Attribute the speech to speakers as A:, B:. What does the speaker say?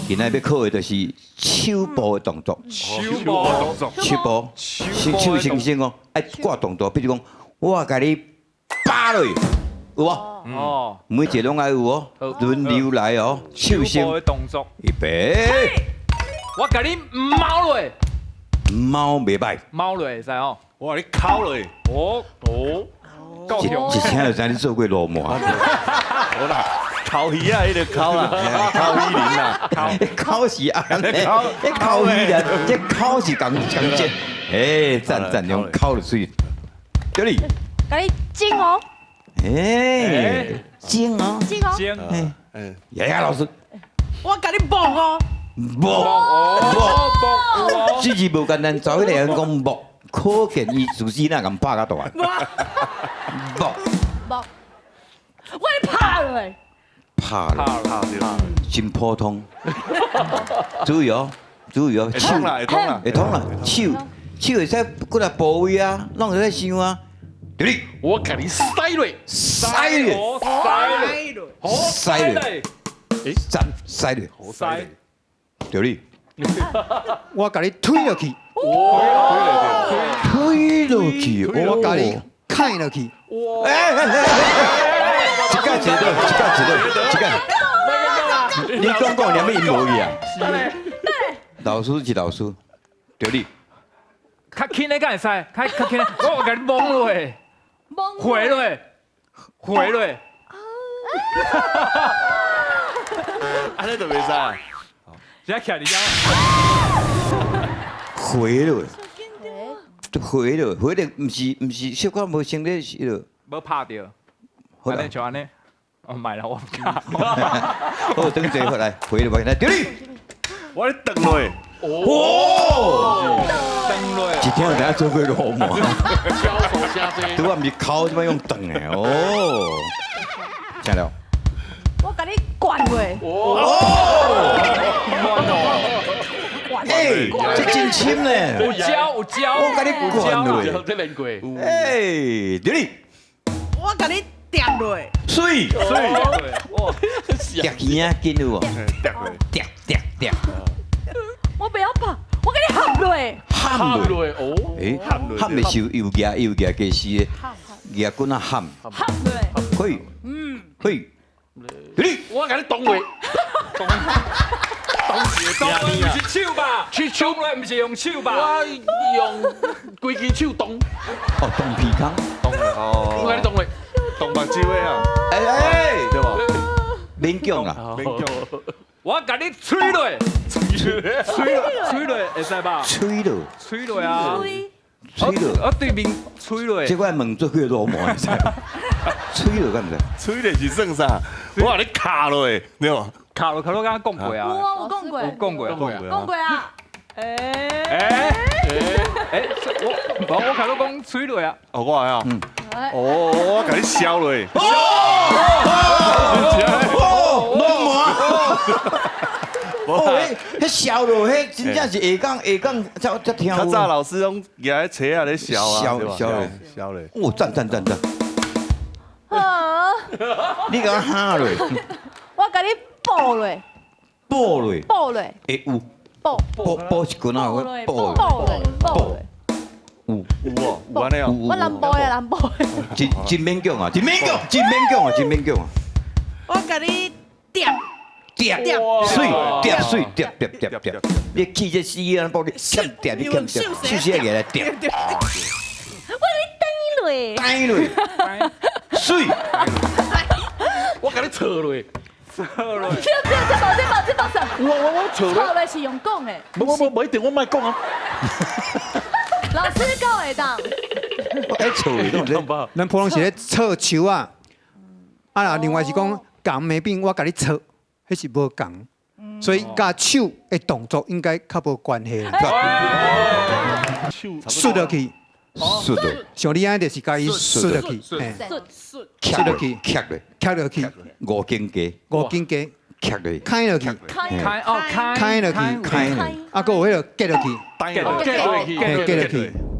A: 今仔欲考的就是手部的動作。
B: 手部動作，
A: 手部，手手星星哦，愛掛動作，比如講，我共你扒落，有無？
B: 哦，
A: 每一個攏愛有哦，輪流來哦，手星
B: 手部的動作，
A: 預備，
B: 我共你貓落，
A: 貓袂䆀，
B: 貓落會使哦。
C: 我共你哭落，
B: 哦哦，夠
A: 一
B: 強
A: 一聽就知你做過鱸鰻。
C: 好啦，哭魚啊，彼個哭啦，哭魚鱗啦，
A: 哭是按呢，彼哭魚啦，這哭是仝仝這，欸，讚讚用哭就媠。這裡，
D: 共你蒸哦，
A: 欸，蒸哦，
D: 蒸哦，
B: 蒸，
C: 欸，
A: 雅雅老師，
E: 我共你摸哦，
A: 摸
B: 哦，摸，
A: 這字無簡單，走起來人講摸，可見伊自己若共拍甲大。摸
D: 摸，我共你拍落，
A: 拍了，
B: 拍了，
A: 真普通。注意哦，注意哦，
C: 會通啦，會通啦，
A: 會通啦，手手會使幾個部位啊，攏會使想啊。對你，
F: 我共你塞落，
A: 塞落，
B: 塞落，
A: 塞落，讚塞落，
B: 塞，
A: 對你，
G: 我共你推落去，
A: 推落去，
G: 我共你砍落去，
A: 哎哎哎，一個一個，一個一個，一個。你講講，連咩音無去啊？老師是老師，對你。
B: 較輕的敢會使，較較輕的，我共你摸落，
D: 摸
B: 回落，回落。
C: 按呢就袂使。
B: 這徛佇遮。
A: 回落，就回落，回落，毋是毋是，小可無成咧是落。
B: 無拍著。
A: 好啦，
B: 像按呢，哦，莫啦，我毋敢。
A: 好，等陣回來，回落來，對你。
C: 我咧斷落。
A: 哦，
B: 斷落。
A: 一聽就知影做過鱸鰻。
F: 敲手聲濟。
A: 拄仔毋是哭，這擺用斷的哦。聽了。
D: 我共你灌落。
B: 哦。
A: 欸，這真深呢。
B: 有招有招。
A: 我共你灌落。
F: 這練過。
A: 欸，對你。
E: 我共你疊落。
A: 媠。
B: 媠。哇。
A: 疊耳仔緊有無？
C: 疊落。
A: 疊疊疊。
D: 我袂曉拍，我共你合落。
A: 含
F: 落哦。
A: 欸，含的時候又舉又舉家私的，舉棍仔含。
D: 合落。
A: 可以。嗯。可以。對你。
F: 我共你動落。
B: 動。動落毋是手吧？去手落毋是用手吧？
F: 我用規支手動。
A: 哦，動鼻孔。
F: 動哦。我共你動落。
C: 動目睭的啊。
A: 欸欸，
C: 對無？
A: 勉強啦。
C: 勉強。
B: 我共你吹落，吹落，吹落，會使吧？
A: 吹落，
B: 吹落啊！
A: 吹落，
B: 我對面吹落。
A: 這我問做幾個鱸鰻會使？吹落敢毋知？
C: 吹落是算啥？我共你卡落，對無？
B: 卡落卡落，敢講過啊？
D: 有啊，有講過。
B: 有講過，
F: 講過
D: 講過啊！欸
B: 欸，我無我卡落講吹落啊！
C: 哦，我啊，哦，我共你削落。
A: 哦，鱸鰻。哦，彼彼削落，彼真正是下崗下崗才才聽有。
C: 較早老師攏舉咧錘仔咧削啊，
A: 削削咧
C: 削咧。
A: 哦，讚讚讚讚！
D: 啊！
A: 你共我哈落？
D: 我共你補落。
A: 補落。
D: 補落。
A: 會有。
D: 補。
A: 補補一棍仔，補
D: 補落，補落。
A: 有
C: 有哦，有按呢哦。
D: 我南部的，南部的。
A: 真真勉強啊，真勉強，真勉強啊，真勉強啊。
E: 我共你疊。
A: 疊媠，疊媠，疊疊疊疊。你氣這死啊！幫你欠疊，你欠疊，手寫起來疊。
D: 我共你轉落。
A: 轉落。媠。
F: 我共你錯落。
B: 錯落。
D: 這這這無這無這無算。
F: 我錯
D: 錯落是用講的。
F: 無無無，無一定，我莫講啊。
D: 老師講會當。
A: 我愛錯落，攏毋知。
G: 咱普通是咧錯手啊，啊，另外是講仝的變，我共你錯。彼是無仝，所以佮手的動作應該較無關係啦。手摔落去，
A: 摔落，
G: 像你按呢就是共伊摔落去，
D: 摔
G: 摔落去，
A: 磕落，
G: 磕落去，
A: 五更雞，
G: 五更雞，
A: 磕落，
G: 開落去，
B: 開哦開，
G: 開落去，
A: 開落，
G: 啊，閣有彼個結落去，
F: 結落去，
G: 結落去。